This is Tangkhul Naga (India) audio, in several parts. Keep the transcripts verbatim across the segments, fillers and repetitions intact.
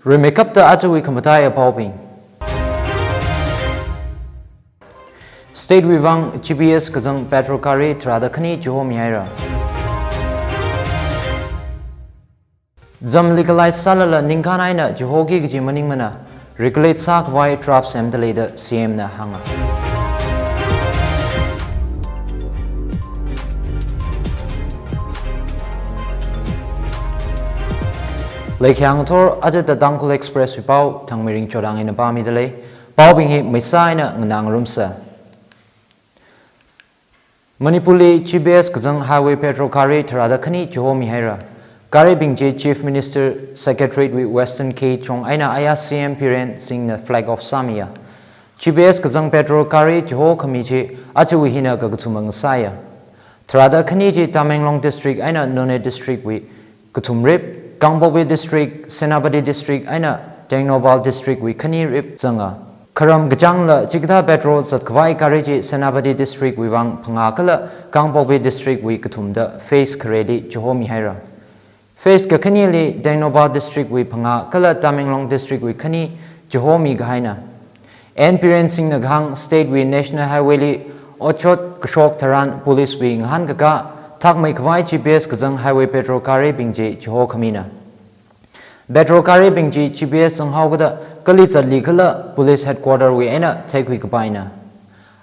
Rimeikapta ajawui khamataiya paobing. State wui vang G P S kazang petrol gari tharāda khani chihomihaira. Zam legalize sālala ningkhan eina chihoki kaji maningmana, regulate sākhavai draft semdalei da C M na hānga. Leikhyang thor ajata Tangkhul Express wui pao Thangmeiring Chodang eina pāmidalei. Paobing hi maisa eina nganāngarumsa. Manipurli G P S kazang highway petrol gari tharāda khani chihomihaira. Garibing chi Chief Minister Secretariat wui Western Gate chong eina aya C M Biren Singh na flag off sāmiya. G P S kazang petrol gari chihokhami chi ajawui hina kakathuma ngasāya. Tharāda khani chi Tamenglong District eina Noney District wui kathumrip, Kangpokpi District, Senapati District eina Tengnoupal District wui khanirip zanga. Kharam kachāngla chikathā petrol zatkhavai gari chi Senapati District wui vang phangā kala Kangpokpi District wui kathumda phase khareli chihomihaira. Phase kakhanili Tengnoupal District wui phangā kala Tamenglong District wui khani chihomi kahaina. N Biren Singh na kahāng state wui National Highway li otshot kashok tharan police wui ngahānkakā thakmeikhavai G P S kazang highway petrol garibing chi chihokhamina. Petrol garibing chi G P S zanghao kada kali zatli khala police headquarter wui eina theikhui kapaina.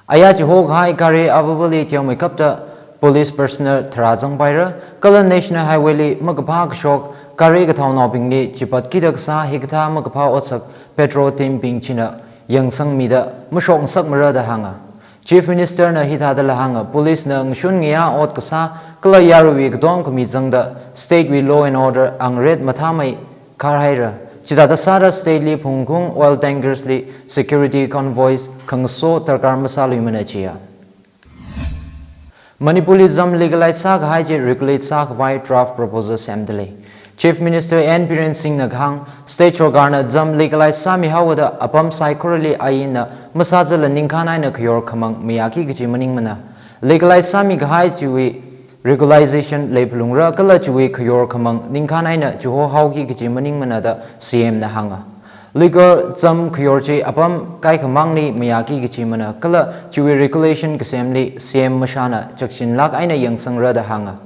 Aya chihokahai gari avavali teomeikapta police personnel tharā zangpaira, kala National Highway li makaphā kashok gari kathaonaobingli chipatkida kasā hikathā makaphā otsak petrol team bing china yangsangmida mashok ngasakmara da hānga. Chief Minister na hithādala hānga, police na ngashun ngayā ot kasā kala yaruiwui katom khami zangda state wui law and order angret mathāmei kharhaira. Chithāda sāda state li phungkung oil tankers li security convoys khangaso darkar masāluimana chiya. Manipurli zam legalize sākahai chi regulate sākhavai draft proposal semdalei. Chief Minister N Biren Singh na kahāng, state sorkarna zam legalize sāmihaoda apam saikorali ainna masāzatla ningkhan eina khayor khamang mayāki kaji maningmana. Legalize sāmikahai chiwui regularization leiphalungra kala chiwui khayor khamang ningkhan eina chihohaoki kaji maningmana da C M na hānga. Liquor zam khayor chi apam kaikhamangli mayāki kajimana kala chiwui regulation kasemli C M mashana chakshinlāk eina yangsangra da hānga.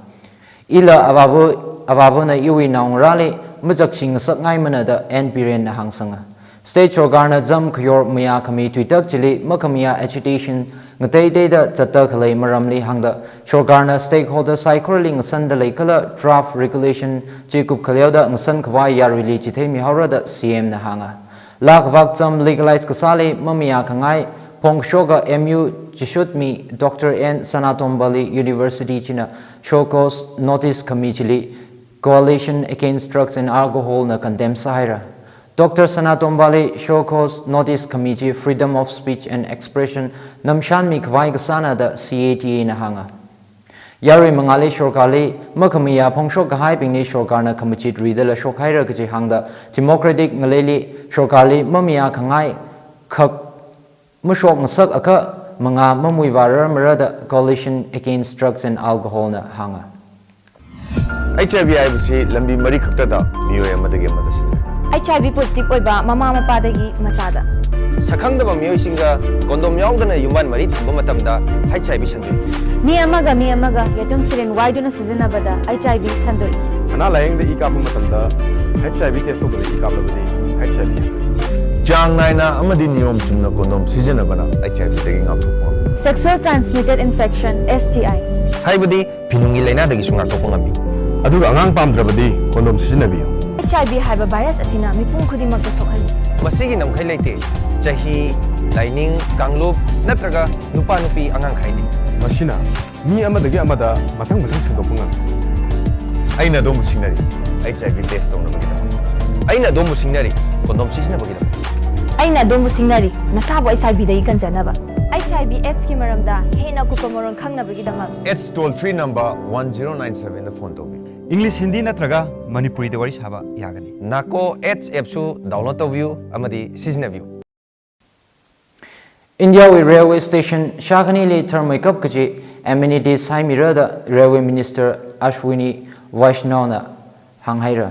Ila avāva, avāvana iwui naongarāli machakshi ngasak ngaimana da N Biren na hāngsanga. State sorkarna zam khayor mayākhami tuitak chili makhamayā agitation ngateiteida zatta khalei maramli hāngda, sorkarna stakeholder saikorali ngasandalei kala draft regulation chi kupkhaleoda ngasankhavai yaruili chitheimihaora da C M na hānga. Laa khavak zam legalize kasāli mamayākhangai phongkashoka M U chishutmi Doctor N Sanatombali University china show cause notice khami chili Coalition Against Drugs and Alcohol na condemn sāhaira. Doctor Sanatombali show cause notice khami chi freedom of speech and expression namshanmikhavai kasāna da C A T A na hānga. Yarui mangāli sorkarli makhamayā phongshok kahaibingli sorkarna khamachit ridala shokhaira kaji hāngda democratic ngaleili sorkarli mamayākhangai khak mashok ngasak akha mangā mamuivārarmara da Coalition Against Drugs and Alcohol na hānga. H I V ꯍꯥꯏꯕꯁꯤ ꯂꯝꯕꯤ ꯃꯔꯤ ꯈꯛꯇꯗ ꯃꯤꯑꯣꯏ ꯑꯃꯗꯒꯤ ꯑꯃꯗ ꯁꯟꯗꯣꯛꯏ꯫ H I V positive ꯑꯣꯏꯕ ꯃꯃꯥ ꯃꯄꯥꯗꯒꯤ ꯃꯆꯥꯗ꯫ ꯁꯛꯈꯪꯗꯕ ꯃꯤꯑꯣꯏꯁꯤꯡꯒ condom ꯌꯥꯎꯗꯅ ꯌꯨꯝꯕꯥꯟ ꯃꯔꯤ ꯊꯝꯕ ꯃꯇꯝꯗ H I V ꯁꯟꯗꯣꯛꯏ꯫ ꯃꯤ ꯑꯃꯒ ꯃꯤ ꯑꯃꯒ ꯌꯦꯇꯨꯝ syringe ꯋꯥꯏꯗꯨꯅ ꯁꯤꯖꯤꯟꯅꯕꯗ H I V ꯁꯟꯗꯣꯛꯏ꯫ ꯑꯅꯥ ꯂꯥꯌꯦꯡꯗ ꯏ ꯀꯥꯞꯄ ꯃꯇꯝꯗ H I V test ꯇꯧꯗꯅ ꯏ ꯀꯥꯞꯂꯕꯗꯤ H I V ꯁꯟꯗꯣꯛꯏ꯫ ꯆꯥꯡ ꯅꯥꯏꯅ ꯑꯃꯗꯤ ꯅꯤꯌꯣꯝ ꯆꯨꯝꯅ condom ꯁꯤꯖꯤꯟꯅꯕꯅ H I V ꯗꯒꯤ ꯉꯥꯛꯊꯣꯛꯄ ꯉꯝꯃꯤ꯫ Sexual transmitted infection, S T I꯫ ꯍꯥꯏꯕꯗꯤ ꯐꯤꯅꯨꯡꯒꯤ ꯂꯥꯏꯅꯥꯗꯒꯤꯁꯨ ꯉꯥꯛꯊꯣꯛꯄ ꯉꯝꯃꯤ꯫ ꯑꯗꯨꯒ ꯑꯉꯥꯡ ꯄꯥꯝꯗ꯭ꯔꯕꯗꯤ condom ꯁꯤꯖꯤꯟꯅꯕꯤꯌꯨ꯫ H I V ꯍꯥꯏꯕ virus ꯑꯁꯤꯅ ꯃꯤꯄꯨꯝ ꯈꯨꯗꯤꯡꯃꯛꯇ ꯁꯣꯛꯍꯜꯂꯤ꯫ ꯃꯁꯤꯒꯤ ꯉꯝꯈꯩ ꯂꯩꯇꯦ꯫ ꯆꯍꯤ, ꯂꯥꯏꯅꯤꯡ, ꯀꯥꯡꯂꯨꯞ ꯅꯠꯇ꯭ꯔꯒ ꯅꯨꯄꯥ ꯅꯨꯄꯤ ꯑꯉꯥꯡ ꯈꯥꯏꯗꯦ꯫ ꯃꯁꯤꯅ ꯃꯤ ꯑꯃꯗꯒꯤ ꯑꯃꯗ ꯃꯊꯪ ꯃꯊꯪ ꯁꯟꯗꯣꯛꯄ ꯉꯝꯃꯤ꯫ ꯑꯩꯅ ꯑꯗꯣꯝꯕꯨ ꯁꯤꯡꯅꯔꯤ, H I V test ꯇꯧꯅꯕꯒꯤꯗꯃꯛ꯫ ꯑꯩꯅ ꯑꯗꯣꯝꯕꯨ ꯁꯤꯡꯅꯔꯤ, condom ꯁꯤꯖꯤꯟꯅꯕꯒꯤꯗꯃꯛ꯫ ꯑꯩꯅ ꯑꯗꯣꯝꯕꯨ ꯁꯤꯡꯅꯔꯤ, ꯅꯁꯥꯕꯨ H I V ꯗꯒꯤ ꯀꯟꯖꯅꯕ꯫ H I V AIDS ꯀꯤ ꯃꯔꯝꯗ ꯍꯦꯟꯅ ꯑꯀꯨꯞꯄ ꯃꯔꯣꯜ ꯈꯪꯅꯕꯒꯤꯗꯃꯛ꯫ AIDS toll free number one zero nine seven ꯗ phone ꯇꯧꯕꯤꯌꯨ꯫ English, Hindi ꯅꯠꯇ꯭ꯔꯒ ꯃꯅꯤꯄꯨꯔꯤꯗ ꯋꯥꯔꯤ ꯁꯥꯕ ꯌꯥꯒꯅꯤ꯫ NACO AIDS app ꯁꯨ download ꯇꯧꯕꯤꯌꯨ ꯑꯃꯗꯤ ꯁꯤꯖꯤꯟꯅꯕꯤꯌꯨ꯫ ꯏꯟꯗꯤꯌꯥꯒꯤ railway station ꯁꯥꯈꯥꯅꯤꯂꯤ ꯊꯔꯃꯩꯀꯞ ꯀꯖꯤ amenities ꯁꯥꯏꯃꯤꯔꯗ railway minister Ashwini Vaishnaw ꯅ ꯍꯥꯡꯍꯩꯔ꯫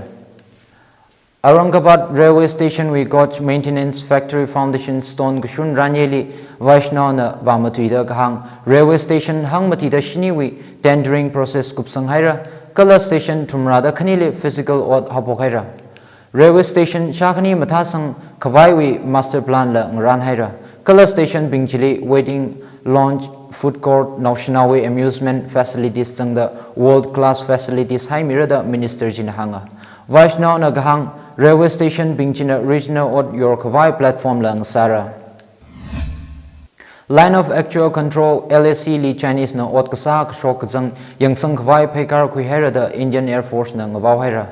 Aurangabad Railway Station wui coach maintenance factory foundation stone kashun ranyeli Vaishnaw na vāmatuida kahāng railway station hangmatida shiniwui tendering process kupsang haira, kala station thumrada khanili physical audit haophok haira. Railway station shākhani mathāsang khavaiwui master plan la ngaran haira, kala station bing chili waiting, lounge, food court, naoshinaowui amusement facilities zangda world class facilities haimira da minister china hānga. Vaishnaw na kahāng railway station bing china regional audit yor khavai platform la ngasāra. Line of Actual Control, L A C li Chinese na audit kasā kashok kazang yangsang khavai pheikar khui haira da Indian Air Force na ngavao haira.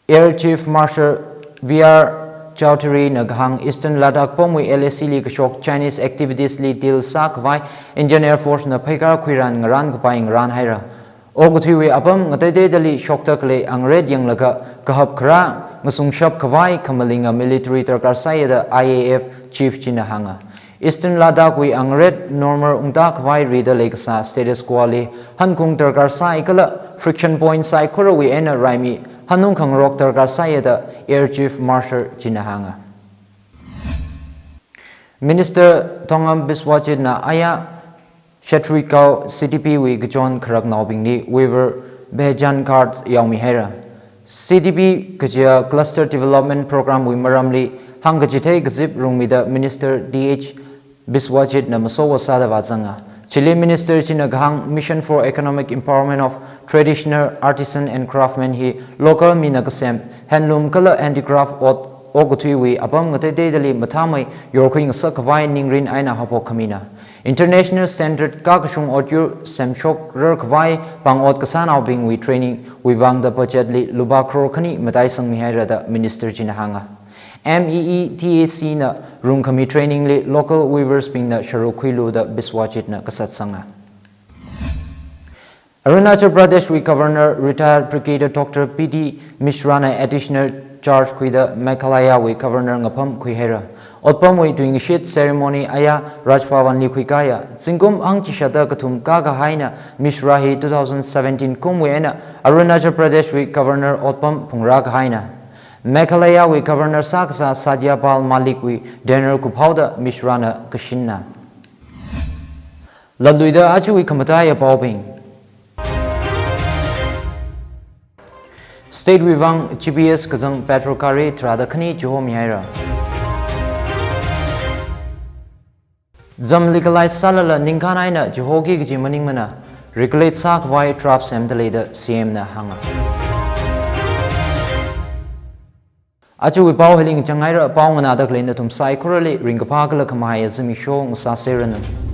Air Chief Marshal V R Chowdhury na kahāng Eastern Ladakh pamwui L A C li kashok Chinese activities li deal sā khavai Indian Air Force na pheikar khuiran ngaran kapai ngaran haira. Okathuiwui apam ngateiteidali shokta khalei angret yanglaga kahap kharā ngasungshap khavai khamalinga military darkar sāya da I A F chief china hānga. Eastern Ladakh wui angret normal ungta khavai rida leikasā status quo li hankung darkar sāi kala friction point saikorawui eina raimi hanung khangarok darkar sāya da Air Chief Marshal china hānga. Minister Thongam Biswajit na aya Shetwigao C D P wui kachon kharaknaobingli weaver pehchan card yaomi haira. C D P kajiya cluster development program wui maramli hāngkachithei kazip rungmida Minister T H Biswajit na masowa sāda vāzanga. Chili minister china kahāng Mission for Economic Empowerment of Traditional Artisan and Craftsmen hi local mina kasem handloom kala handicraft audit okathuiwui apam ngateiteidali mathāmei yorkhui ngasak khavai ningrin eina haophok khamina. International standard kakashung audit yur semshok rar khavai pāng audit kasānaobingwui training wui vangda budget li lupā crore khani mataisangmi haira da minister china hānga. M E E T A C na rungkhami training li local weavers bingna sharuk khuilu da Biswajit na kasatsanga. Arunachal Pradesh wui Governor retired Brigadier Doctor P D Mishra na additional charge khuida Meghalaya wui Governor ngapham khui haira. Otpamwui tuingashit ceremony aya Raj Bhavan li khuikāya. Zingkum hangchishata kathum kākahaina Mishra hi two thousand seventeen kumwui eina Arunachal Pradesh wui Governor otpam phungrā kahaina. Meghalaya wui Governor sākasā Satya Pal Malik wui tenure kuphaoda Mishra na kashinna. Latluida ajawui khamataiya paobing. State wui vang G P S kazang petrol gari tharāda khani chihomi haira. Zam legalize sālala ningkhan eina chihoki kaji maningmana, regulate sākhavai draft semda lei da C M na hānga. Ajawui pao hili ngachang haira, pao nganāda khalei nathum saikorali ringkaphā kala khamahaiya zimiksho ngasāseranu.